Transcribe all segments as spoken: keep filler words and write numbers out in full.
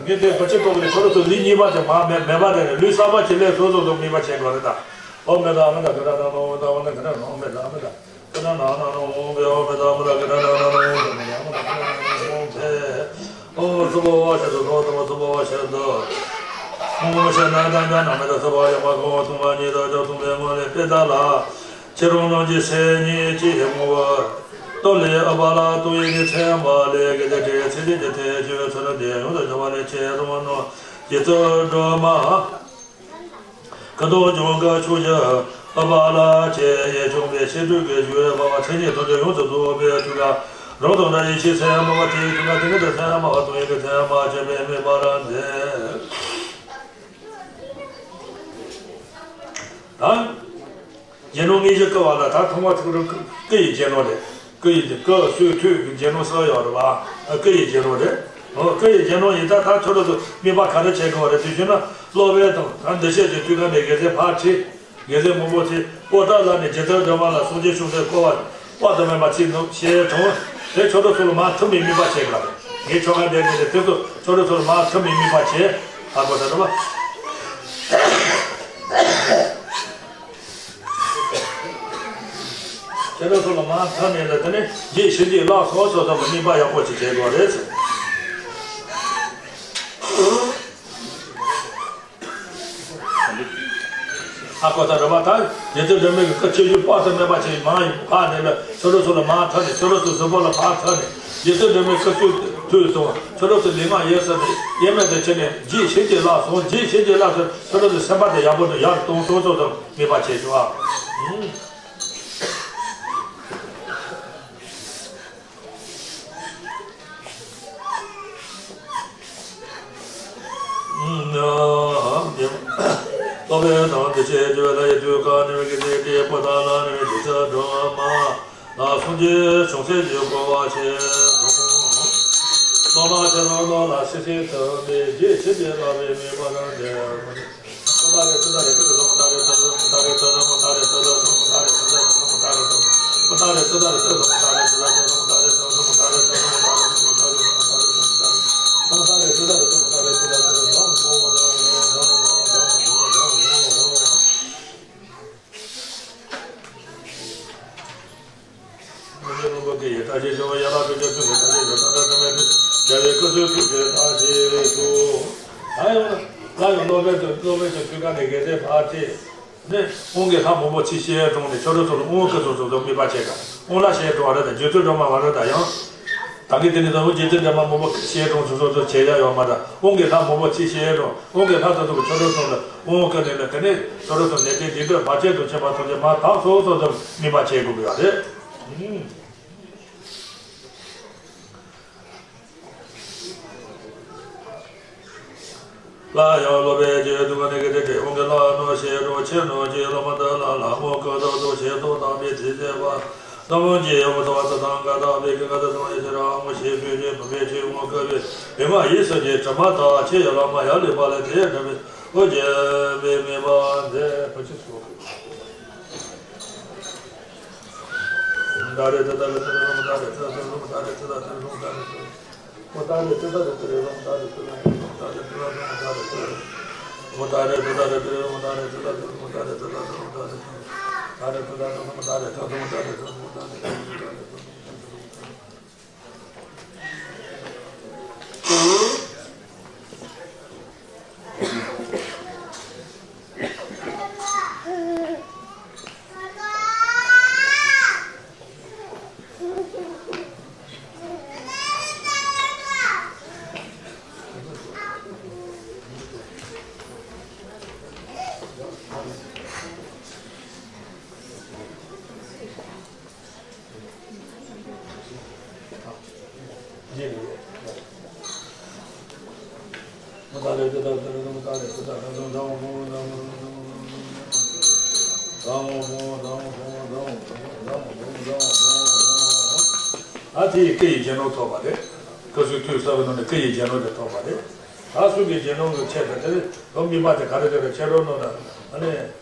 ངས་དེ་བར་ཆད་གཏོང་གི་ཁྱོད་རང་ཚོ་ལུས་གཉིས་པ་དེ་མ་མེད་མེད་པ་དེ་ནས་ལུས་གསར་པ་ཅིག་ལས་སོ་སོ་སོ་དམིགས་པ་བྱེད་དགོས་རེད་ད། ཨོ་མེ་ད་མེ་ད་ག་ད་ད་ནོ་ད་མེ་ད་ག་ད་ནོ་མེ་ད་མེ་ད། ཨོ་ཙི་པོ་ཝ་ཤ་དུ་ཐོ་ཙི་པོ་ཙི་པོ་ཝ་ཤ་དུ། ཨོ་ཤ་ན་ད་ཉ་ན་མེ་ད་ས་བ་ཡ་མ་གོ་ཐུང་བ་ཉི་ད་ཅོ་ཐུང་བའི་ངོ་ལས་པེ་ད་ལ། ཁྱེད་རང་རྣམས་ཀྱི་སེམས་ཉིད་ཅི་ཧེ་མོ་བ། ཏོ་ལེ་ཨ་བ་ལ་ཏུ་ཡི་གི་ཚེ་མ་ལེ་གི་དེ་དེ་ཚེ་དེ་དེ་ཆོས་ཚོ་ན་དེ་ཡོང་དུ་བྱ་བ་ལས་ཁྱེད་རང་རྣམས་ཀྱི་ཚུལ་སྒྲོལ་མ། ཀ་དོ་ཇོ་ག་ཆུ་ཡ་ཨ་བ་ལ་ཅེ་ཡེ་ཆུང་བའི་ཤེས་སྒྲུབ་ཀྱི་ཞུ་བའི་བ་བ་མཚན་ཉིད་དོན་དུ་ཡོངས་སུ་རྫོགས་པའི་ཐུགས་ཀ་རང་དང་འདྲ་ཡེ་ཤེས་ཚད་མ་བ་དེའི་ཐུགས་ཀ་དེ་ཉིད་དུ་ཚད་མ་བ་དུ་ཡེ་གི་ཚད་མ་ཆེན་པོའི་དམིགས་པ་རང་མཛད། ད། རྗེས་ནོར་དངོས་གཞི་ཀ་བ་ལ་ད་ཐོག་མ་ཐུག་རུ་ཀ་ཡི་རྗེས་ནོར་རེད། ཀ་ཡི་ཀ་སུའི་ཐོད་ཀྱི་རྗེས་ནོར་ས་ཡོད་རེད་བ། ཀ་ཡི་རྗེས་ནོར་རེད། ཨོ་ཀ་ཡི་རྗེས་ནོར་ཡིན་ད་ད་ཁྱོད་རང་ཚོ་དམིགས་པ་ག་རེ་བྱེད་དགོས་རེད་དེ་ཞུས་ན་སློབ་དཔོན་དང་ད་འདི་བཤད་ཀྱི་དུས་ག་ནས་དགེ་རྩའི་ཕར་ཁྲིད། དགེ་རྩའི་མང་པོ་ཚེ་པོ་ཏ་ལ་ནས་རྗེ་བཙུན་སྒྲོལ་མ་ལ་སངས་རྒྱས་བྱུང་སའི་སྐོར་བ་དཔག་ཏུ་མེད་པ་ཚིག་ནུབ་ཞེས་དྲངས་དེ་ཁྱོད་རང་ཚོ་ལ་མ་ཐུབ་མི་དམིགས་པ་བྱེད་དགོས་རེད། ངས་ཁྱོད་ག་བསྡད་དེ་དེ་ཚོ་ཁྱོད་རང་ཚོ་ལ་མ་ཐུབ་མི་དམིགས་པ་བྱེད་ཧ་གོ་ད་རེད་བ། ཁྱེད་རང་ཚོ་ལ་མ་མཐའ་མེད་ལ་དེ་ནས་རྗེས་ཤེས་རྗེས་ལ་སོ་སོ་ཚོ་ལ་དམིགས་པ་ཡག་པོ་ཅིག་བྱེད་དགོས་རེད་ཟེར། ཨ་ཁོ་ད་རེ་བ་ད་རྗེ་བཙུན་སྒྲོལ་མའི་གི་སྐུ་ཁྱེད་ཡུལ་དཔག་ཏུ་མེད་པ་ཅིག་མ་ཡིན་ཕ་ནས་ལ་ཁྱོད་རང་ཚོ་ལ་མ་མཐའ་ནས་ཁྱོད་རང་ཚོ་གཟུགས་པོ་ལ་མ་མཐའ་ནས་རྗེ་བཙུན་སྒྲོལ་མའི་སྐུ་ཁྱེད་ཐུག་སོང་ཁྱོད་རང་ཚོ་ལུས་ངག་ཡིད་གསུམ་དེ་དབྱེར་མེད་དུ་ཁྱེར་ནས་རྗེས་ཤེས་རྗེས་ལ་སོང་རྗེས་ཤེས་རྗེས་ལ་སོང་ཁྱོད་རང་ཚོ་སེམས་པ་དེ་ཡག་པོ་དུ་ཡར་གཏོང་སོང་སོང་དུ་དམིགས་པ་བྱེད་ཤོག་ཨ། སློབ་དཔོན་དང་དེ་བཞིན་བརྗོད་ལ་ཡི་དུས་གང་ནས་ཀྱི་ཚེ་དེའི་པོ་ཏ་ལ་ནས་ཀྱི་ཚེ་སྒྲོལ་མ་ལ་སངས་རྒྱས་བྱུང་སའི་རྒྱུ་གོ་བ་ཆེ་དང་། སློབ་མ་ཁྱེད་རང་རྣམས་ལ་སིལ་སིལ་དུ་འདི་རྗེས་ཕྱིན་གྱི་བསླབ་པའི་དམིགས་པ་རང་དེ། ད་ཡང་སློབ་དཔོན་དུ་སློབ་དཔོན་དུ་ཐུགས་ཀ་ནས་དགེ་རྩའི་ཕར་ཁྲིད། ནས་དབང་གི་ལྷ་མང་པོ་ཚིག་བཤད་གྲོང་ནས་ཁྱོད་རང་ཚོ་ལ་དབང་སྐུ་ཚོགས་ཚོགས་དང་དམིགས་པ་བྱེད་དཀའ། དབང་ལ་བཤད་གྲོང་བ་རེད་དང་རྗེ་བཙུན་སྒྲོལ་མ་བ་རེད་དང་ཡང་། ད་གིན་དེ་ནས་བཟུང་རྗེ་བཙུན་སྒྲོལ་མ་མང་པོ་བཤད་གྲོང་ཚོགས་ཚོགས་ཚོགས་བྱེད་ཡ་ཡོད་མ་རེད། དབང་གི་ལྷ་མང་པོ་ཚིག་བཤད་གྲོང་དབང་གི་ལྷ་ཚོགས་ཚོགས་ཁྱོད་རང་ཚོ་ལ་དབང་སྐུ་ནས་ལ་དེ་ནས་ཁྱོད་རང་ཚོ་ནད་དེ་འདི་འདྲ་བར་ཆད་དུ་ཕྱིན་པ་ཐམས་ཅད་མ་དག་ཚོགས་ཚོགས་དང་དམིགས་པ་བྱེད་དགོས་ཀྱི་ཡོད་རེད། སླར་ཡང་སློབ་དཔོན་གྱིས་སྡུག་བསྔལ་གྱི་དེ་འདྲའི་དབང་གི་ལྷ་རྣམས་ཞེས་གྲོགས་ཁྱེད་རྣམས་ཀྱིས་སློབ་མ་དག་ལ་ལྷ་མོ་སྐུ་དང་ཐུགས་ཆེན་ཐོག་དང་པའི་ཚིག་བཅད་པ་ལྟ་བུ་གྱི་འོ་ཐོག་ཚུལ་དང་འགལ་དག་པའི་གི་འགལ་དུ་སོང་ཡི་ཕྱིར་རང་ངོ་ཤེས་པའི་ཉོན་མོངས་པའི་ཆོས་དབང་བསྐུར་བའི་ལུས་ངག་ཡིད་གསུམ་གྱི་དྲི་མ་དག་ཁྱེད་ཡི་བླ་མ་ཡང་ལེགས་པ་ལ་དེ་འདྲ་བའི་འོ་བརྒྱན་པའི་དམིགས་པ་མཛད་པ་ཅི་སོགས། ད་དེ་ཡི་སྐུ་ཡི་རྒྱན་ནོར་ཐོབ་པ་རེད། སྐུ་གཟུགས་ཐོས་བསམ་པའི་ནང་ནས་སྐུ་ཡི་རྒྱན་ནོར་དེ་ཐོབ་པ་རེད། ད་གཟུགས་ཀྱི་རྒྱན་ནོར་གྱི་ཆེད་དུ་དེ་ནི་དོ་མི་མ་དེ་ག་རེ་རེད་པས་ཁྱེད་རང་ནོར་ན་ཨ་ནི།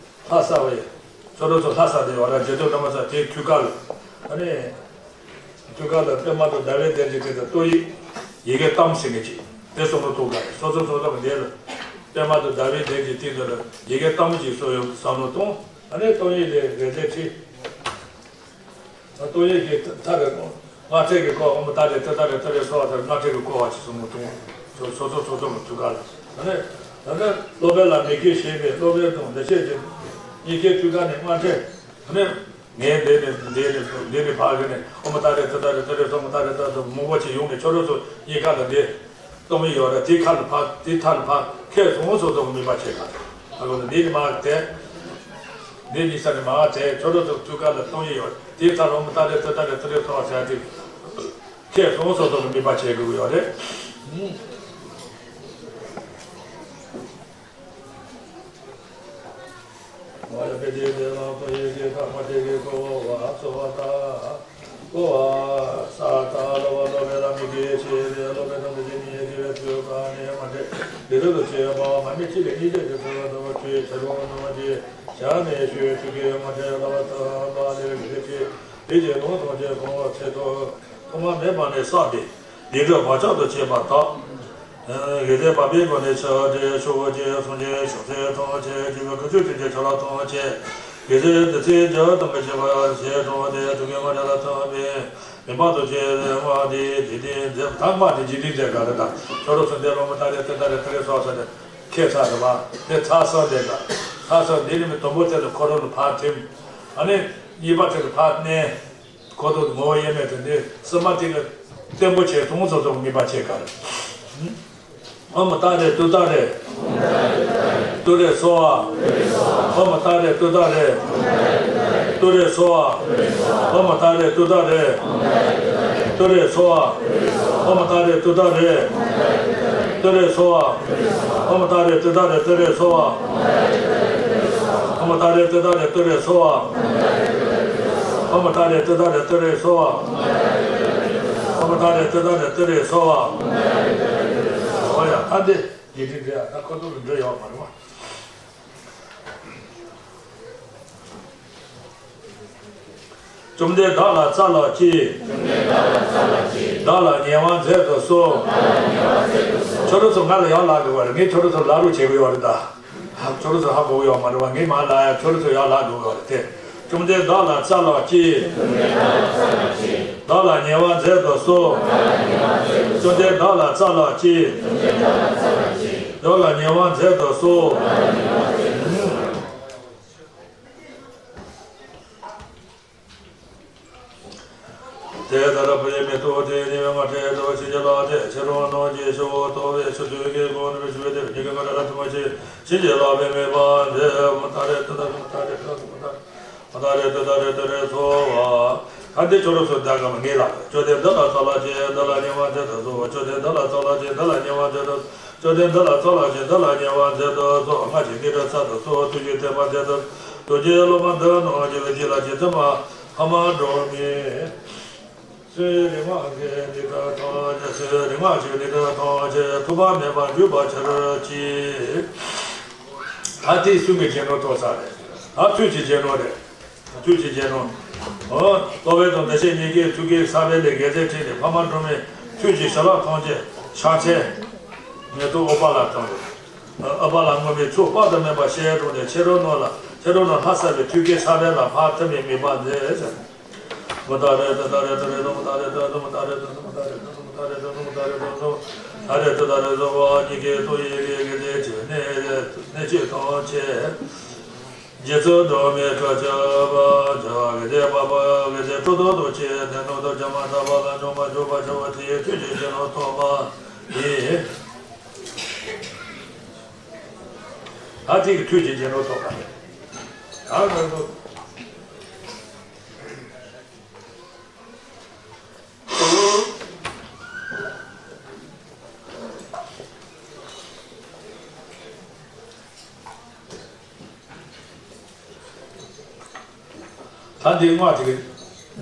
ལྷ་ས་བའི། ཁྱོད་རང་ཚོ་ལྷ་ས་དེ་བ་ར་རྗེ་བཙུན་སྒྲོལ་མ་ས་དེའི་ཐུགས་ཀ་ལ། ཨ་ནི། ཐུགས་ཀ་ལ་པདྨ་དང་ཟླ་བའི་གདན་གྱི་སྟེང་དུ་ཏོག་དབྱིབས་ཡི་གེ་གཏམ་ཟེར་མཁན་ཅིག་དེ་བསམ་བློ་ཐུགས་ཀ་ལ་སོ་སོ་སོ་སོ་གི་འདི་ལ་པདྨ་དང་ཟླ་བའི་གདན་གྱི་སྟེང་དུ་ལ་ཡི་གེ་གཏམ་ཅིག་གསོལ་ཡོང་བསམ་བློ་གཏོང་། ཨ་ནི་ཏོག་དབྱིབས་ལས་རེ་ལས་ཁྲི། ཏོག་དབྱིབས་ཀྱི་མཐའ་རེ་སྔགས་ཕྲེང་གི་སྐོར་ཨོཾ་ཏཱ་རེ་ཏུཏྟཱ་རེ་ཏུ་རེ་སྭཱ་ཧཱ་ཟེར་སྔགས་ཕྲེང་གི་སྐོར་བ་ཅིག་བསམ་བློ་གཏོང་། སོ་སོ་སོ་སོ་གི་ཐུགས་ཀ་ལ། ཨ་ནི་ཨ་ནི་སློབ་དཔོན་ལ་མི་དགེ་བཤགས་པའི་སློབ་དཔོན་དང་ལེགས་བཤད་ཀྱི་གཉིས་ཀའི་ཐུགས་ཀ་ནས་སྔགས་ཕྲེང་ཨ་ནི། ངས་འདི་ནས་འདི་ནས་འདི་ནས་ཕར་གི་ནས་ཨོཾ་ཏཱ་རེ་ཏུཏྟཱ་རེ་ཏུ་རེ་སྭཱ་ཧཱ་ཨོཾ་ཏཱ་རེ་ཏུཏྟཱ་རེ་མང་པོ་ཅིག་ཡོང་ནས་ཁྱོད་རང་ཚོ་གཉིས་ཀ་ལ་འདི་གཏོང་གི་ཡོད་རེད། དེ་ཁ་ལ་ཕར་དེ་མཐའ་ལ་ཕར་ཁྱེར་སོང་སོང་སོང་གི་མི་པ་བྱེད་ག་ཨ་ལོ་ན་འདི་ནས་མར་དེ་འདི་གཉིས་ས་ནས་མར་དེ་ཁྱོད་རང་ཚོ་ཐུགས་ཀ་ལ་གཏོང་གི་ཡོད། དེ་ལྟར་ཨོཾ་ཏཱ་རེ་ཏུཏྟཱ་རེ་ཏུ་རེ་སྭཱ་ཧཱ་ཟེར་དེ་ཁྱེར་སོང་སོང་སོང་གི་མི་པ་བྱེད་དགོས་ཀྱི་ཡོད་རེད། ང་ཡི་དཔེ་དེ་ལས་ལམ་དུ་ཡི་གེ་ཁ་མ་དེ་གི་གོ་བ་སོ་བ་དང་། གོ་བ་ས་དང་ལོ་བ་ལོ་བའི་ལམ་མི་དགེ་བྱེད་ལས་ལོ་བའི་དང་མི་དགེ་ཉིད་ཀྱི་ཚུལ་གང་ནས་མ་འདྲེས་འདི་རུ་ལ་བྱེད་པ་མ་ནི་ཅི་ལས་ཉིད་དེ་གི་ཚུལ་དུ་ཆོས་ཆེ་རུ་ནོ་ཅི་བྱ་ནས་ཤོད་ཆུ་གི་མ་འདྲེས་ལ་བ་དང་ལ་ལས་རིག་བྱེད་དེ་ཀྱི་ལུང་དང་ཆེ་གོང་བ་ཚེ་ཐོག་ཐོག་མ་མེད་པ་ནས་བསགས་ཏེ། དེ་འདྲ་བག་ཆགས་དང་བཅས་པ་དག་དགེ་ལྡན་པ་པའི་སྒོ་ནས་ཕྱག་རྒྱ་ཆོས་ཀྱི་གསུང་ཆོས་ཞུ་ཚེ་ཐམས་ཅད་སྤྱི་བོའི་ཁ་ཆུ་ཐིགས་ཀྱི་ཆ་ལག་ཐམས་ཅད་དགེ་ཚུལ་དེ་ཚེ་རྒྱ་དང་གི་བྱེད་པ་ཞེས་དྲངས་ཏེ་ཐུགས་ཀའི་མ་འདྲ་ལ་ཐོན་པས་མི་མ་དང་བཅས་ཏེ་མ་དེ་འཇིག་རྟེན་མཛད་ད་མ་དེ་འཇིག་རྟེན་མཛད་ག་རེ་དང་ཁྱོད་རང་ཚོ་འདས་པ་མ་ད་རེ་ཏེ་ད་རེ་ཏེ་རེ་སོགས་ས་དེ་ཁྱད་མཚར་རེ་བ་དེ་ཚ་སོགས་དེ་དང་ཚ་སོགས་འདི་ནི་མི་དུམ་བུ་དེ་ལ་ཁོ་རང་ལ་ཕར་ཐིམ་ཨ་ནི་གཉིས་པ་དེ་ལ་ཕར་གནས། ཁོ་ཐོག་ཏུ་ངོ་བོ་དབྱེར་མེད་དེ་འདི་སེམས་མ་ཐིག་གི་བརྟན་པོ་བྱས་སོང་ཚོ་ཚོ་ངེས་པ་བྱེད་གར། ཨོཾ་ཏཱ་རེ་ཏུཏྟཱ་རེ། ཏུ་རེ་སྭཱ་ཧཱ། ཨོཾ་ཏཱ་རེ་ཏུཏྟཱ་རེ། ཏུ་རེ་སྭཱ་ཧཱ། ཨོཾ་ཏཱ་རེ་ཏུཏྟཱ་རེ། ཏུ་རེ་སྭཱ་ཧཱ། ཨོཾ་ཏཱ་རེ་ཏུཏྟཱ་རེ། ཏུ་རེ་སྭཱ་ཧཱ། ཨོཾ་ཏཱ་རེ་ཏུཏྟཱ་རེ་ཏུ་རེ་སྭཱ་ཧཱ། ཨོཾ་ཏཱ་རེ་ཏུཏྟཱ་རེ་ཏུ་རེ་སྭཱ་ཧཱ། ཨོཾ་ཏཱ་རེ་ཏུཏྟཱ་རེ་ཏུ་རེ་སྭཱ་ཧཱ། ཨོཾ་ཏཱ་རེ་ཏུཏྟཱ་རེ་ཏུ་རེ་སྭཱ་ཧཱ། ཨོ་ཡ་ད་འདི་ཡི་གེ་འདི་ཡ་ད་ཁོ་ཚོ་གི་འདྲི་ཡོད་མ་རེད་བ། བཅོམ་ལྡན་བདག་ལ་སྩལ་ལགས་ཀྱིས། བདག་ལ་ཉེ་བར་མཛད་དུ་གསོལ། ཁྱོད་རང་ཚོ་ང་ལ་ཡང་ལབ་དགོས་པ་རེད། ངས་ཁྱོད་རང་ཚོ་ལབ་རོགས་བྱེད་དགོས་ཡོད་རེད་ད། ཁྱོད་རང་ཚོ་ཧ་གོ་གི་ཡོད་མ་རེད་བ། ངས་མར་ལབ་ཡ་ཁྱོད་རང་ཚོ་ཡང་ལབ་དགོས་ཡོད་རེད་དེ། བཅོམ་ལྡན་བདག་ལ་སྩལ་ལགས་ཀྱིས། བདག་ལ་ཉེ་བར་མཛད་དུ་གསོལ། བཅོམ་ལྡན་བདག་ལ་སྩལ་ལགས་ཀྱིས། བདག་ལ་ཉེ་བར་མཛད་དུ་གསོལ། དེ་ལྟར་བུ་ཡི་མེ་ཏོག་དེ་ཉེ་བའི་སྔ་དྲོ་ལྟོ་བྱིན་གྱིས་བརླབས་ཏེ་ཕྱི་རོལ་ནང་གི་ཕྱོགས་ལྟོ་བའི་ཆུ་ཚོད་ཀྱི་སྒོ་ནས་ཕྱུ་པའི་དེ་ཉིད་ཀྱི་སྔ་དྲོ་ལ་ཐུན་མོང་ཆེ་བྱིན་གྱིས་བརླབས་པའི་མོས་པ་འདི་མ་ཐ་རེ་ཏུ་ད་མ་ཐ་རེ་ཏུ་ད་མ་ཐ་རེ་ཏུ་ད་རེ་ཏུ་རེ་སོ་བ། ད་འདི་ཁྱོད་རང་ཚོ་ད་ག་མ་ངེས་ལ་ཅོ་དེ་འདི་ལ་ཚོ་ལ་ཅེ་འདི་ལ་ཉེ་བ་དེ་ད་སོ་བ་ཅོ་དེ་འདི་ལ་ཚོ་ལ་ཅེ་འདི་ལ་ཉེ་བ་དེ་ད་ཅོ་དེ་འདི་ལ་ཚོ་ལ་ཅེ་འདི་ལ་ཉེ་བ་དེ་ད་སོ་སྔ་ཕྱི་གི་རེ་ཚ་ད་སོ་དུས་ཀྱི་དེ་མ་དེ་ད་དུས་ཀྱི་སློབ་མ་འདི་ནང་གི་བའི་ཅི་ལ་ཅེ་ཚེ་མ། ཕ་མ་འགྲོ་མི། ཚེ་རིང་བ་གི་ནི་ད་ཐོག་ཆེ་ཚེ་རིང་བ་ཞིག་ནི་ད་ཐོག་ཆེ་ཐུབ་པ་མེད་པར་འགྱུར་བར་འགྱུར་ཅིག་ད་ཐེག་གསུམ་གྱི་རྗེས་ནོར་ཐོབ་ས་རེད། ད་ཚུལ་གྱི་རྗེས་ནོར་རེད། ཚུལ་གྱི་རྗེས་ནོར། འོ། སློབ་དཔོན་དང་བདེ་གཤེགས་གཉིས་ཀས་ཐུགས་བསྐྱེད་བསགས་པའི་ལས་དགེ་རྩའི་ཁྲིད་ནི་ཕ་མ་འགྲོ་མི་ཚུལ་གྱི་བྱ་བ་ཐམས་ཅད་ཕྱག་འཚལ། མེ་ཏོག་ཨུཏྤ་ལ་དང་། ཨུཏྤ་ལ་བསྔོ་བའི་ཚོགས་དཔག་ཏུ་མེད་པ་བཤད་དྲུང་སྟེ་ཕྱི་རོལ་ནང་ལ་ཕྱི་རོལ་ནང་ལྷ་བསགས་པའི་ཐུགས་བསྐྱེད་བསགས་པའི་ལ་ཕར་ཐུབ་པའི་དམིགས་པ་མཛད་ཟེར། མ་ཐ་རེ་ཏུ་ད་རེ་ཏུ་རེ་ཏུ་མ་ཐ་རེ་ཏུ་ཏུ་མ་ཐ་རེ་ཏུ་ཏུ་མ་ཐ་རེ་ཏུ་ཏུ་མ་ཐ་རེ་ཏུ་ཏུ་མ་ཐ་རེ་ཏུ་ཏུ་མ་ཐ་རེ་ཏུ་ད་རེ་ཏུ་བ་གཉིས་ཀའི་ཏུ་ཡི་གེ་གི་ཏེ་ཆེ་ནས་ནས་ཆེ་ཐང་ཆེ། རྗེ་བཙུན་སྒྲོལ་མའི་ཁྲོད་ཆགས་པ་བྱ་བ་གི་ཏེ་པ་པ་གི་ཏེ་ཁྲོ་ཐོག་ཏུ་ཆེ་ནས་ནོ་ཏོ་བྱ་མ་ཐ་བ་ལ་འཇོག་མ་འཇོག་པ་བྱ་བ་དེའི་ཆོས་ཀྱི་རྗེས་ནོར་ཐོབ་པ་ཡིན། ད་ཐེག་གི་ཐུགས་ཀྱི་རྗེས་ནོར་ཐོབ་པ་རེད། ད་ང་ཚོ། ད་འདི་སྔགས་དེ་གི་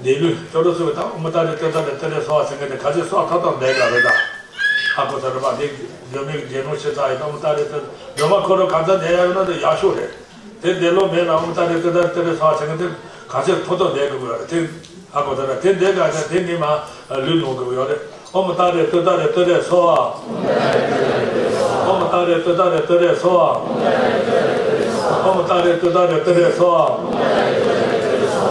འདི་ལུས་ཅོ་ལོ་སུ་གི་ད་ཨོཾ་ཏཱ་རེ་ཏུཏྟཱ་རེ་ཏུ་རེ་སྭཱ་ཧཱ་ཟེར་མཁན་དེ་ག་ཚོད་སྭཱ་ཧཱ་ཐོག་ཐོག་འདས་ག་རེད་ད། ཧ་གོ་ས་རེད་པ། འདི་སྒྲོལ་མའི་རྗེས་ནོར་ཞེ་དྲག་ཡོད། ཨོཾ་ཏཱ་རེ་ཏུ་སྒྲོལ་མ་ཁོ་རང་གང་ཚ་འདས་ཡ་ཡོད་ན་དེ་ཡག་ཤོས་རེད། དེ་འདས་ལོ་མེད་ན་ཨོཾ་ཏཱ་རེ་ཏུཏྟཱ་རེ་ཏུ་རེ་སྭཱ་ཧཱ་ཟེར་མཁན་དེ་ག་ཚོད་ཐོག་ཐོག་འདས་དགོས་རེད་དེ། ཧ་གོ་ད་ར་དེ་འདས་ག་ད་དེ་ནི་མ་ལུས་ནོར་གི་ཡོད་རེད། ཨོ་མ་ཏཱ་རེ་ཏུཏྟཱ་རེ་ཏུ་རེ་སྭཱ་ཧཱ། ཨོ་མ་ཏཱ་རེ་ཏུཏྟཱ་རེ་ཏུ་རེ་སྭཱ་ཧཱ། ཨོ་མ་ཏཱ་རེ་ཏུཏྟཱ་རེ་ཏུ་རེ་སྭཱ་ཧཱ།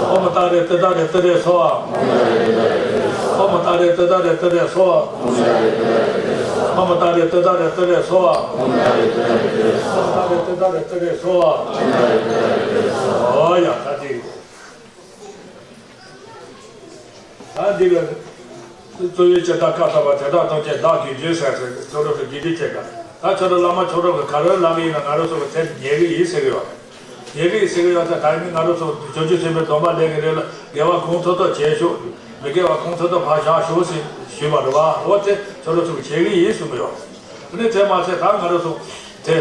ཨོ་མ་ཏཱ་རེ་ཏུཏྟཱ་རེ་ཏུ་རེ་སྭཱ་ཧཱ། ཨོ་མ་ཏཱ་རེ་ཏུཏྟཱ་རེ་ཏུ་རེ་སྭཱ་ཧཱ། ཨོ་མ་ཏཱ་རེ་ཏུཏྟཱ་རེ་ཏུ་རེ་སྭཱ་ཧཱ། ཨོ་མ་ཏཱ་རེ་ཏུཏྟཱ་རེ་ཏུ་རེ་སྭཱ་ཧཱ། ཨོ་ཡ་ད་དེ། ད་འདི་ལ་གཙོ་བོའི་བྱེ་བྲག་བཀའ་སྩལ་པ། དེ་དག་ཐམས་ཅད་བདག་གིས་བརྗོད་ཟེར་ཟེར་ཁྱོད་རང་ཚོ་དགེ་སྡིག་བྱེད་ཀ། ད་ཁྱོད་རང་བླ་མ་ཁྱོད་རང་གི་ག་རེ་ལབ་ཡིན་ན་ང་རང་ཚོ་གི་དེ་ཉན་གི་ཡིན་ཟེར་གི་ཡོད་རེད། ཉན་གི་ཡིན་ཟེར་གི་ཡོད་ཚེ་ད་ནི་ང་རང་ཚོ་བྱང་ཆུབ་སེམས་དཔའི་སྡོམ་པ་ལེན་གི་རེད་ལ། དགེ་བ་གང་ཐོབ་ཐོབ་བྱས་ཤོག། མི་དགེ་བ་གང་ཐོབ་ཐོབ་ཕར་བཞག་ཤོག་ཟེར་ཞུས་པ་རེད་བ། འོ་དེ་ཁྱོད་རང་ཚོ་གི་བྱེད་གི་ཡིན་གསུང་གི་ཡོད་རེད། དེ་ནས་དེ་མ་ཚད་ད་ང་རང་ཚོ་དེ་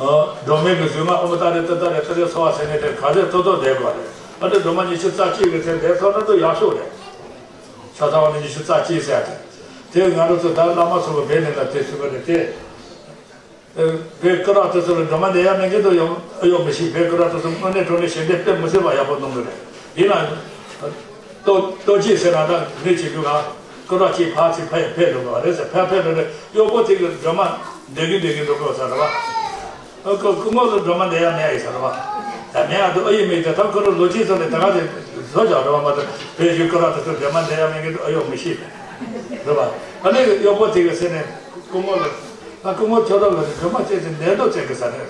སྒྲོལ་མའི་གི་གཟུངས་སྔགས་ཨོཾ་ཏཱ་རེ་ཏུཏྟཱ་རེ་ཏུ་རེ་སྭཱ་ཧཱ་ཟེར་ནས་དེ་ག་ཚོད་ཐོབ་ཐོབ་བཟླས་དགོས་རེད། ཨ་ནི་སྒྲོལ་མ་ཉི་ཤུ་རྩ་གཅིག་གི་ཚེ་འདས་ཐོབ་ན་དུ་ཡག་ཤོས་རེད། ཕྱག་འཚལ་བ་ནི་ཉི་ཤུ་རྩ་གཅིག་ཟེར་ཏེ། དེ་ང་རང་ཚོ་ད་བླ་མ་ཚོ་གི་བེད་ནས་ལ་དེ་ཚུལ་བ་ནས་དེ། བེད་སྐུ་རག་དེ་ཚོ་ལ་སྒྲོལ་མ་འདོན་ཡ་མེད་མཁན་དུ་ཡོང་ཨ་ཡོང་མི་ཤེས། བེད་སྐུ་རག་དེ་ཚོ་དངོས་གནས་དྲང་གནས་ཞལ་འདེབས་དཔེ་མི་སྲིད་པ་ཡག་པོ་གནང་གི་རེད། ཡིན་ན། ལྟོ་ལྟོ་ཅི་ཟེར་ན་ད་མི་བྱེད་རྒྱུ་ག་སྐུ་རག་ཅིག་ཕར་ཚིག་ཕར་ཕེབས་འགྲོ་གི་རེད་ཟེར། ཕར་ཕེབས་འགྲོ་ནས་གཡོག་པོ་དེ་གི་སྒྲོལ་མ་འདོན་གི་འདོན་གི་འགྲོ་དགོས་ས་རེད་བ། ཨ་ཁོ་སྐུ་ངོ་ལ་སྒྲོལ་མ་འདོན་ཡ་མེད་ཡ་ཡིན་ས་རེད་བ། ད་མེད་ཡ་དུ་ཨ་ཡིན་མིན་དེ་ད་ཁོ་རང་ལོ་གཅིག་ཙམ་ནས་ད་ག་དེ་བཟོ་བྱ་རེད་བ། མ་གཏོགས་བོད་བཞུགས་སྐུ་རག་དེ་ཚོ་སྒྲོལ་མ་འདོན་ཡ་མེད་མཁན་དུ་ཨ་ཡོང་མི་ཤེས་པས་རེད་བ། ཨ་ནི་གཡོག་པོ་དེ་གི་ཟེར་ནས་སྐུ་ངོ་ལ། ཨ་སྐུ་ངོ་ཁྱོད་རང་ལ་སྒྲོལ་མ་བཅས་ཏེ་འདོན་དུ་བཅས་གི་ས་རེད།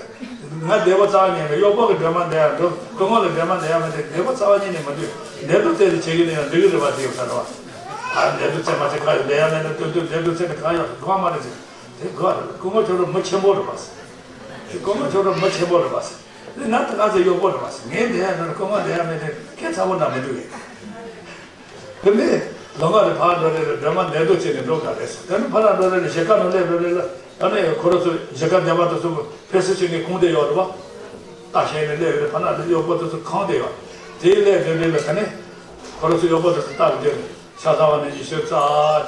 ང་བདེ་བ་རྩ་བ་ཉིད་ནས་གཡོག་པོ་གི་སྒྲོལ་མ་འདོན་ཡ་འགྲོ། སྐུ་ངོ་ལ་སྒྲོལ་མ་འདོན་ཡ་མེད་དེ་བདེ་བ་རྩ་བ་ཉིད་ནས་མ་འདུག་འདོན་དུ་བཅས་ཏེ་བྱེད་གི་ནས་ཡང་འགྲིག་གི་རེད་བ། དེ་ཡོད་ས་རེད་བ། ཨ་འདོན་དུ་བཅས་མ་བཅས་ག་ཡོད། འདོན་ཡ་མེད་ན་སྟོན་དུ་འདོན་དུ་བཅས་ནས་ག་ཡོད་གོ་མ་རེད་ཟེར། དེ་གོ་རེད། སྐུ་ངོ་ཁྱོད་རང་མི་ཆེན་པོ་རེད་བ་ཟེར། སྐུ་ངོ་ཁྱོད་རང་མི་ཆེན་པོ་རེད་བ་ཟེར། དེ་ང་ད་ག་ཚོད་གཡོག་པོ་རེད་བ་ཟེར། ངས་འདོན་ཡ་ན་སྐུ་ངོ་འདོན་ཡ་མེད་དེ་ཁྱད་མཚར་པོ་འདྲ་མི་འདུག་གས། དེ་ནས་ལོ་ལྔ་རེ་ཕར་འགྲོ་རེ་ལ་སྒྲོལ་མ་འདོན་དུ་བཅས་ནས་འགྲོ་ག་རེད་ཟེར། དེ་ནས་ཕར་འགྲོ་རེ་ལ་གཞིས་ཀ་ནང་སླེབས་འགྲོ་རེ་ལ་ཨ་ནི་ཁོ་རང་ཚོ་གཞིས་ཀ་འདན་མ་དེ་ཚོ་ཕལ་སྲིད་ཅིག་ནས་ཁུངས་དེ་ཡོད་རེད་བ། ལྟ་ཤེས་ནས་སླེབས་རེ་ཕར་ན་གཡོག་པོ་དེ་ཚོ་ཁང་དེ་ཡོད། དེ་སླེབས་འགྲོ་རེ་ལ་དེ་ནས་ཁོ་རང་ཚོ་གཡོག་པོ་དེ་ཚོ་ལྟ་རེ་འགྲོ་ནས་ཕྱག་འཚལ་བ་ནི་ཉི་ཤུ་རྩ་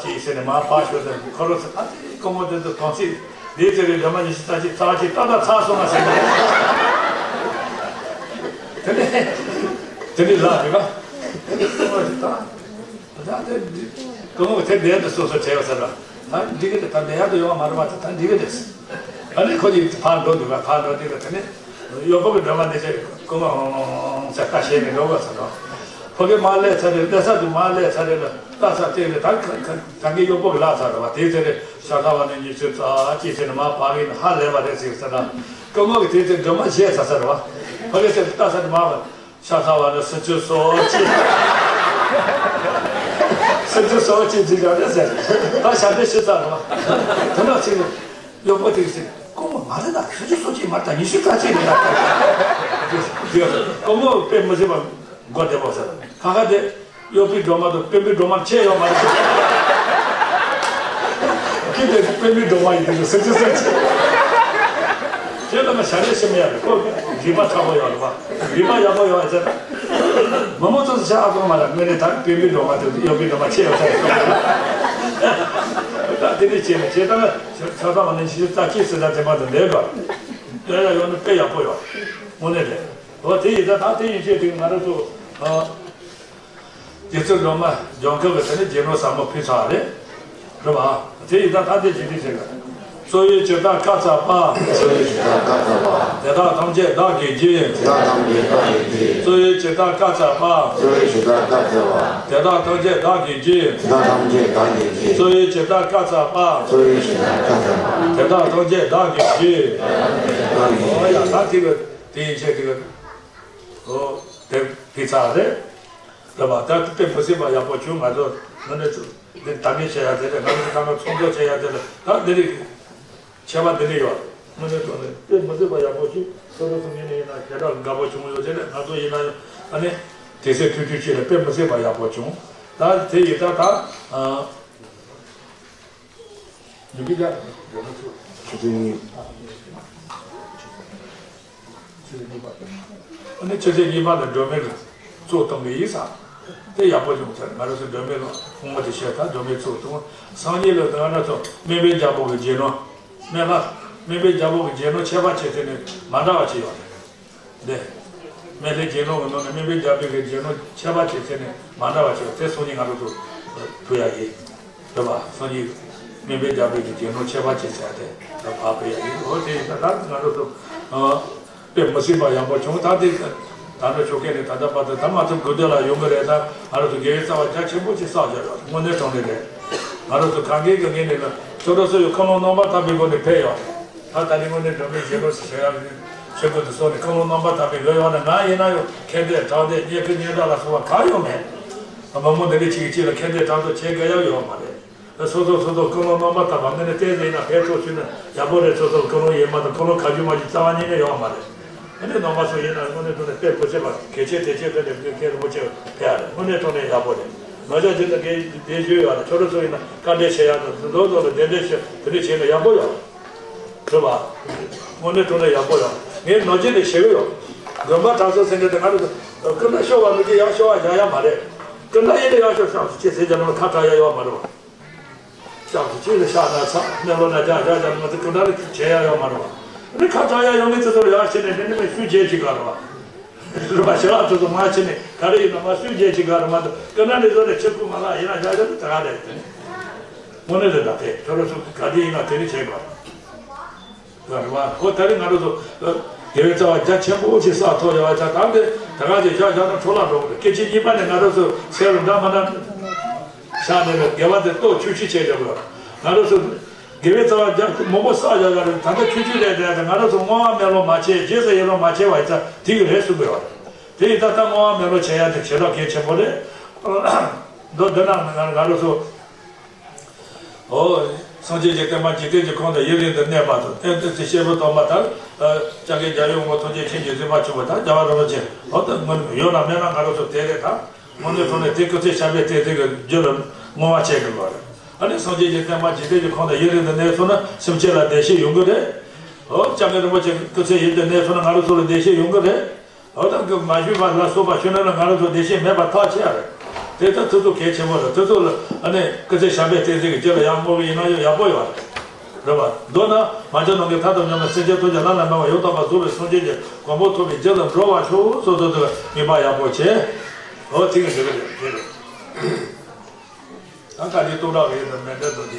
གཅིག་ཟེར་ནས་མར་ཕར་ཞོག་ཟེར། ཁོ་རང་ཚོ་ཨ་ཙི་སྐུ་ངོ་དེ་ཚོ་དོན་ཚིག་འདི་ཚེ་རེ་སྒྲོལ་མ་ཉི་ཤུ་རྩ་གཅིག་རྩ་གཅིག་ཏག་ཏག་ཚར་སོང་ང་ཟེར་ནས། དེ་ནས་དེ་ནས་ལབ་རེད་བ། སྐུ་ངོ་དེ་དང་། ད་དེ་འདི། སྐུ་ངོ་དེ་འདི་འདྲ་སོ་སོ་བྲལ་བ་ཟེར་བ། ད་འགྲིག་གི་རེད། ད་འདི་ཡག་ཏུ་ཡོང་བ་མ་རེད་བ། ད་ད་འགྲིག་གི་རེད། ཨ་ནི་ཁོ་གཉིས་ཕར་འགྲོ་འདུག་ག་ཕར་འགྲོ་དུས་ལ་དེ་ནས་གཡོག་པོ་གི་སྒྲོལ་མ་འདི་བྱས་སྐུ་ངོ་ཧོང་ཧོང་ཧོང་ཟེར་ལྟ་ཤེས་ནས་འགྲོ་དགོས་ཟེར་རོ། ཕ་གི་མར་སླེབས་ཚར་རེད། སླེབས་ས་དུ་མར་སླེབས་ཚར་རེད་ལ་ལྟ་ས་དེ་རེད། ད་ག་ག་ག་གི་གཡོག་པོ་གི་ལག་ཚར་རེད་བ། དེའི་ཚེ་རེད་ཕྱག་འཚལ་བ་ནི་ཉི་ཤུ་རྩ་གཅིག་ཟེར་ནས་མར་ཕར་གི་ནས་ཧ་ལས་པ་རེད་ཟེར་ཟེར་ན། སྐུ་ངོ་གི་དེའི་ཚེ་སྒྲོལ་མ་བཞེས་ཚར་ས་རེད་བ། ཕ་གི་ཚེ་ལྟ་ས་དུ་མར་བ། ཕྱག་འཚལ་བ་ནི་སུམ་ཅུ་སོ་གཅིག་སུམ་ཅུ་སོ་གཅིག་ཅིག་ཡོད་རེད་ཟེར། ད་ཞབས་འདྲེན་ཞུས་ཚར་རོ། དེ་ནས་ཚིག་གཡོག་པོ་དེས་ཟེར། སྐུ་ངོ་མ་རེད་ད། སུམ་ཅུ་སོ་གཅིག་མ་རེད་ད། ཉི་ཤུ་རྩ་གཅིག་རེད་ད། སྐུ་ངོ་དཔེ་མི་སྲིད་པ་མགོ་བདེ་པོ་ཟེར། ཁ་ཁ་དེ། གཡོག་པོའི་སྒྲོལ་མ་དང་དཔོན་པོའི་སྒྲོལ་མ་ཁྱད་ཡོད་མ་རེད། ཁྱེད་དེ་དཔོན་པོའི་སྒྲོལ་མ་ཡིན་དུས་སུ་ཅི་སུ་ཅི། ཁྱེད་ལ་མ་ཞལ་ནས་ཤི་མི་ཡ་རེད། ཁོ་རིག་པ་ཚ་པོ་ཡོད་རེད་པ། རིག་པ་ཡག་པོ་ཡོད་ཟེར། མི་མང་ཚོ་ཤ་ཨ་ཁོང་མ་ལ་དངོས་གནས་ད་དཔོན་པོའི་སྒྲོལ་མ་དང་གཡོག་པོའི་སྒྲོལ་མ་ཁྱད་ཡོད་ས་རེད། ད་དེ་འདྲས་བྱས་ནས་བྱས་ཙང་ཆ་ཚང་བ་ནས་ཤི་རྩ་གཅིག་སུ་ད་དེ་མ་དང་འདས་དགོས། དེ་ཡ་ཡོད་ན་དཔེ་ཡག་པོ་ཡོད། དངོས་གནས་རེད། འོ་དེ་ཡིན་ད་ད་དེ་ཡིན་ཆེད་དེ་ང་རང་ཚོ། རྗེ་བཙུན་སྒྲོལ་མ་ལྗང་ཁུ་གི་དེ་ནི་རྗེ་ནོར་ཟབ་མོ་ཕུལ་ཚར་རེད། རེད་བ། དེ་ཡིན་ད་ད་དེ་ཇི་ལྟར་བྱེད་དགོས། གཙོ་བོའི་བྱེ་བྲག་བཀའ་སྩལ་པ། གཙོ་བོའི་བྱེ་བྲག་བཀའ་སྩལ་པ། དེ་དག་ཐམས་ཅད་བདག་གིས་བརྗོད། དེ་དག་ཐམས་ཅད་བདག་གིས་བརྗོད། གཙོ་བོའི་བྱེ་བྲག་བཀའ་སྩལ་པ། གཙོ་བོའི་བྱེ་བྲག་བཀའ་སྩལ་པ། དེ་དག་ཐམས་ཅད་བདག་གིས་བརྗོད། དེ་དག་ཐམས་ཅད་བདག་གིས་བརྗོད། གཙོ་བོའི་བྱེ་བྲག་བཀའ་སྩལ་པ། གཙོ་བོའི་བྱེ་བྲག་བཀའ་སྩལ་པ། དེ་དག་ཐམས་ཅད་བདག་གིས་བརྗོད། བདག་གིས་བརྗོད། ཨོ་ཡ་ད་དེ་གི་དེ་ཡིན་ཆེད་དེ་གི་ཨོ་དེ་དེ་ཚར་རེད། རེད་པ། ད་དཔེ་མི་སྲིད་པ་ཡག་པོ་བྱུང་། ང་ཚོ་ངོ་ནས་འདི་ད་གིན་བཤད་ཡ་དེ་རེད། ང་ཚོ་ད་ང་ཚོ་ཚོགས་འདུ་བྱེད་ཡ་དེ་རེད། ད་འདི་རིགས་ཁྱད་པར་འདི་འདྲ་ཡོད། དངོས་གནས་དྲང་གནས་དཔེ་མི་སྲིད་པ་ཡག་པོ་བྱུང་། སོ་སོ་སོ་ངོས་ནས་ཡིན་ན་ཞེ་དྲག་དགའ་པོ་བྱུང་ཡོད། དེ་ནས་ང་ཚོ་ཡིན་ན་ཡང་ཨ་ནི་དེ་སྲིད་ཐུགས་རྒྱུས་ཆེ་ལ་དཔེ་མི་སྲིད་པ་ཡག་པོ་བྱུང་། ད་དེ་ཡིན་ད་ད་ཨ། ཆུ་ཚོད་གཉིས། ཆུ་ཚོད་གཉིས་པ། ཨ་ནི་ཆུ་ཚོད་གཉིས་པ་ལ་སྒྲོལ་མའི་གི་གཙོ་གཏོང་གི་ཡིན་ས། དེ་ཡག་པོ་བྱུང་ཚར། ང་རང་ཚོ་སྒྲོལ་མའི་གི་དབང་པོ་དེ་བཤད་ད་སྒྲོལ་མའི་གཙོ་གཏོང་། སང་ཉིན་ལ་ང་རང་ཚོ་སྨན་པའི་རྒྱལ་པོ་གི་རྗེས་ལུས། སྨན་པ། སྨན་པའི་རྒྱལ་པོ་གི་རྗེས་ལུས་ཁྱད་པར་ཕྱེ་ཐེ་ནས་མ་འདྲ་བ་ཅིག་ཡོད་རེད། འདི། སྨན་བླའི་རྒྱན་ལུང་གི་ནང་ནས་སྨན་པའི་རྒྱལ་པོའི་གི་རྒྱན་ལུང་ཁྱད་པར་ཅན་བྱས་ནས་མ་འདྲ་བ་ཅིག་དེ་སང་ཉིན་ང་རང་ཚོ་ཕུལ་ཡ་ཡིན། རེད་པ། སང་ཉིན་སྨན་པའི་རྒྱལ་པོའི་གི་རྒྱན་ལུང་ཁྱད་པར་ཅན་བྱས་ཏེ་ད་ཕར་ཕུལ་ཡ་ཡིན། འོ་དེ་ཡིན་ད་ད་ང་རང་ཚོ་དཔེ་མི་སྲིད་པ་ཡག་པོ་བྱུང་། ད་དེ་ད་ལྟ་ཆོ་ག་ནས་ད་ལྟ་བར་དུ་ད་མ་ཐུབ་དགོས་དོན་ལ་ཡོང་གི་རེད། ད་ང་རང་ཚོ་དགེ་བའི་རྩ་བ་རྒྱ་ཆེན་པོ་ཅིག་བསགས་བཞག་ཡོད། དངོས་གནས་དྲང་གནས་རེད། ང་རང་ཚོ་གང་གའི་གི་ངོས་ནས་ལ་ཆོ་འཕྲུལ་སོགས་ཡོད། ཁ་ལོང་རྣམ་པར་དག་པའི་སྒོ་ནས་ཕེབས་ཡོད་རེད། ད་ད་ནི་དངོས་གནས་སྒྲོན་མེ་བཞེས་སྒོ་ཞིག་བྱེད་ཡག་གི་ཆེད་དུ་དུ་སོང་ནས་ཁ་ལོང་རྣམ་པར་དག་པའི་ལོས་ཡོང་ན་ང་ཡིན་ན་ཡང་ཁེ་འདོད་དྲང་བདེན་བརྙས་བཀུར་སྙན་གྲགས་ལ་སོགས་པ་གང་ཡང་མེད། མི་མང་འདི་འདྲ་ཅིག་གིས་ཅིག་ལ་ཁེ་འདོད་དྲང་བདེན་བྱེད་དགོས་ཡག་ཡོད་མ་རེད། སོ་སོ་སོ་སོ་ཁ་ལོང་རྣམ་པར་དག་པ་འདི་ནས་བསྟན་ཟིན་ན་ཕེབས་ཆོག་ཞུས་ན་ཡག་པོ་རེད། སོ་སོ་ཁ་ལོང་ཡིན་མ་གཏོགས་ཁ་ལོང་ཁ་རྒྱུན་མ་རྒྱུན་རྩ་བ་ཉིད་ནས་ཡོད་མ་རེད། ཨ་ནི་ནང་པ་སོགས་ཡིན་ན་དངོས་གནས་དྲང་གནས་དཔེ་མི་སྲིད་པ་གལ་ཆེ་དེ་ཆེ་དེ་འདྲ་མཁན་རིན་པོ་ཆེ་ཕེབས་ཡ་རེད། དངོས་གནས་དྲང་གནས་ཡག་པོ་རེད། ང་ཅག་ཅིག་ལ་དགེ་སྡིག་ཞུས་ཡོད་རེད། ཆོ་འཕྲུལ་སོགས་ཡིན་ན་བཀའ་འདྲི་བྱེད་ཡག་དང་མདོ་མདོ་ལ་གདན་འདྲེན་ཞུ་དེ་འདྲ་བྱས་ན་ཡག་པོ་ཡོད་རེད་པ། དངོས་གནས་དྲང་གནས་ཡག་པོ་ཡོད། ངས་ནོར་རྒྱུན་ནས་བཤད་གི་ཡོད། དགོན་པ་གྲྭ་ཚང་ཟེར་མཁན་དེ་ང་ཚོ་སྐུ་འདྲ་ཤོར་བ་མི་དགེ་ཡག་ཤོར་བ་བཞག་ཡག་མ་རེད། སྐུ་འདྲ་ཡིན་ན་ཡག་ཤོར་བཤམས་སུ་ཅི་ཟེར་རྒྱ་ནང་ལ་ཁ་གྲག་ཡག་ཡོད་མ་རེད་པ། བཤམས་སུ་ཅི་ལ་བཞག་ན་ཚ་གནས་ལོ་ན་རྒྱ་བཞག་རྒྱ་ང་ཚོ་སྐུ་འདྲ་ལ་བྱེད་ཡག་ཡོད་མ་རེད་པ། ཨ་ནི་ཁ་གྲག་ཡག་ཡོད་མཁན་དེ་ཚོ་ལ་ཡག་བྱས་ནས་དེ་ནི་མི་ཤུགས་རྒྱས་ཅིག་ག་རེད་པ། རེད་པ། ཞི་ལྷག་དེ་ཚོ་མ་བྱས་ནས་ག་རེ་ཡིན་ན་མ་ཤུགས་རྒྱས་ཅིག་ག་རེད་མ་གཏོགས་སྐུ་འདྲ་འདི་ཚོ་ནས་ཕྱིར་ཁུག་མ་ལ་ཡིན་ན་བཞག་རྒྱ་ནི་ད་ག་རེད་དེ་ནི། དངོས་གནས་རེད། ད་དེ་ཁྱོད་རང་ཚོ་ག་དུས་ཡིན་ན་དེ་ནི་བྱེད་དགོས། རེད་པ། ཁོ་ད་རེས་ང་རང་ཚོ་དགེ་བའི་རྩ་བ་རྒྱ་ཆེན་པོ་ཞིག་བསགས་ཐུབ་ཡོད་པ་ཆ་ད་འདི་ད་ག་ཅིག་བཞག་བཞག་ན་འཕྲོ་བརླག་འགྲོ་གི་རེད། སྐད་ཆ་གཉིས་པ་ནས་ང་རང་ཚོ་ཚེ་རུ་འདྲ་མ་འདྲ་བཞག་ནས་ལ་དགེ་བ་དེ་ལྟོ་ཆུ་ཆུ་བྱས་བཞག་དགོས། ང་རང་ཚོ་དགེ་བའི་རྩ་བ་རྒྱ་མང་པོ་བསགས་བཞག་བཞག་རེད། ད་ལྟ་ཆུ་ཆུ་རེད་དེ་ང་རང་ཚོ་བསྔོ་བ་སྨོན་ལམ་མ་བྱས་རྗེས་སུ་ཡི་རང་མ་བྱས་པ་ཡིན་ཙང་དེ་གི་རེད་གསུང་གི་ཡོད་རེད། དེ་ཡིན་ཙང་ད་བསྔོ་བ་སྨོན་ལམ་བྱེད་ཡ་དེ་བྱེ་བྲག་གལ་ཆེན་པོ་རེད། མདོ་འདི་ན་ང་རང་ཚོ། ཨོ། སངས་རྒྱས་ཀྱི་བསྟན་པ་འཇིག་རྟེན་གྱི་ཁམས་དུ་ཡུན་རིང་དུ་གནས་པ་དང་། བསྟན་དུས་སུ་སྐྱེས་བུ་དམ་པ་དག་སྐྱབས་མགོན་རྒྱལ་བའི་དབང་པོ་ཐམས་ཅད་མཁྱེན་ཅིང་གཟིགས་པར་གྱུར་པ་དང་། རྒྱལ་བ་རིན་པོ་ཆེ་འོ་ད་སྔོན་ཡོད་ན་མེད་ན་ང་རང་ཚོ་དེ་རེད། ད་དངོས་གནས་དྲང་གནས་དེ་སྐུ་ཚེ་ཞབས་པད་བརྟན་ཚུལ་གྱི་རྒྱུ་ལ་བསྔོ་བ་བྱེད་དགོས་པ་རེད། ཨ་ནི་སངས་རྒྱས་ཀྱི་བསྟན་པ་འཇིག་རྟེན་གྱི་ཁམས་དུ་ཡུན་རིང་དུ་གནས་སོང་ན་སེམས་ཅན་ལ་བདེ་སྐྱིད་ཡོང་གི་རེད། འོ་སྐྱབས་མགོན་རིན་པོ་ཆེ་སྐུ་ཚེ་ཡུན་དུ་གནས་སོང་ན་ང་རང་ཚོ་ལ་བདེ་སྐྱིད་ཡོང་གི་རེད། འོ་ད་གི་མ་ཞུས་པ་ལ་སོགས་པ་ཞུས་ན་ང་རང་ཚོ་བདེ་སྐྱིད་མེད་པ་ཐག་ཆོད་རེད། དེ་ལྟར་དུས་ཚོད་གལ་ཆེན་པོ་རེད། དུས་ཚོད་ལ་ཨ་ནི་སྐུ་ཚེ་ཞབས་པད་བརྟན་ཚུལ་གྱི་རྒྱུ་ལ་ཡང་བསྔོ་བ་ཡིན་ན་ཡང་ཡག་པོ་ཡོད་རེད། རེད་པ། མདོར་ན་མ་བྱོན་ནམ་མཁའི་མཐའ་དང་མཉམ་པའི་སེམས་ཅན་ཐམས་ཅད་བླ་ན་མེད་པ་ཡང་དག་པར་རྫོགས་པའི་སངས་རྒྱས་ཀྱི་གོ་འཕང་ཐོབ་པའི་རྒྱུ་ལ་འགྲོ་བར་ཤོག་སོགས་དོན་དུ་དམིགས་པ་ཡག་པོ་བྱས། འོ་དེ་གི་འདི་གི་རེད། དེ་རེད། ད་ག་དེ་ཏོག་དྲག་གི་ཡོད་ན་མེད་འདྲ་འདུག་དེ།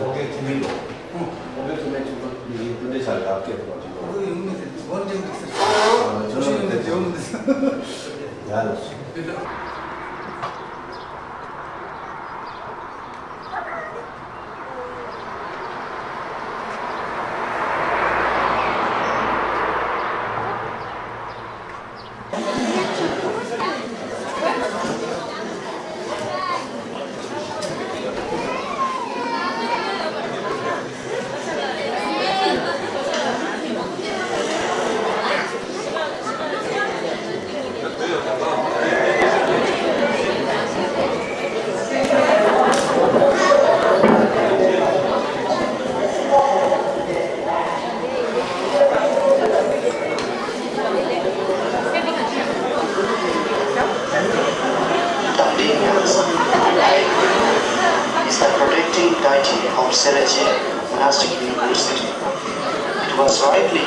ཨོ་ཀེ་ཐི་མི་ལོ། ཨོ་ཀེ་ཐི་མི་ཐུག་པ་ཡིན་དུ་འདྲ་ཆ་ཡག་སྐད་དུ་བ་ཅིག་ལོ། ཨོ་ཡོང་མི་ཟེར་ཝན་ཊེམ་འགྲིག་ཟེར། ཨ་ཅོ་ལོ་ཡོང་མི་ཟེར་ཡོང་མི་ཟེར། ཡ་ལ་སོ། Dundee Museum is the protecting deity of Selaji Monastic University. It was rightly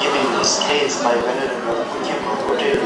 given this place by Venerable Kunyabo Hotel.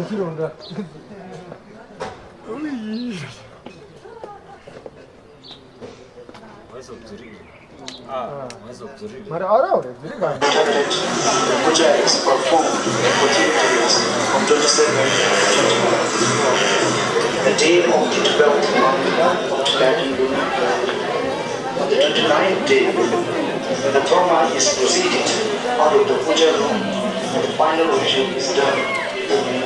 ཁྱི་རོ་འདྲ། ཨུ་ཡི། ངོས་སུ་རྫུ་རིག་ཨ། ངོས་སུ་རྫུ་རིག་མ་རེད། ཨ་ར་རེད། རྫུ་རིག་ག Puja is performed for three days, from twenty-seven to twenty-nine. The day of the twelfth month of Tibetan lunar calendar. On the twenty-ninth day, when the Brahma is proceeded out of the puja room and the final ritual is done, women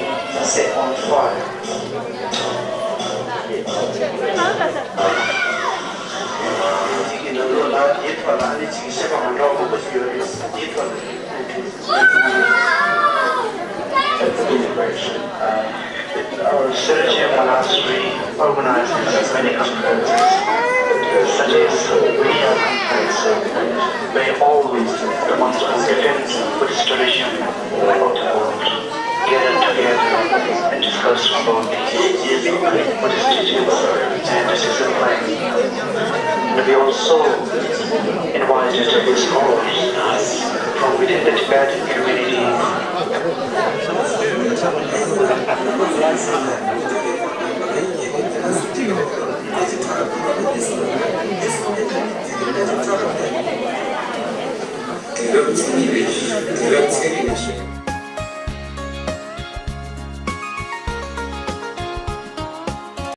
set on fire. At the celebration, uh, our Sergio Monastery organizes many conferences, such as Vinaya conference, where all the monks from different Buddhist tradition of the world gather together and discuss about the Buddhist teachings and discipline. And we also invited the scholars from within the Tibetan community. དུས་རབས་ཉེར་གཉིས་པའི་དུས་རབས་ཚན་རིག་ནས་བཤད།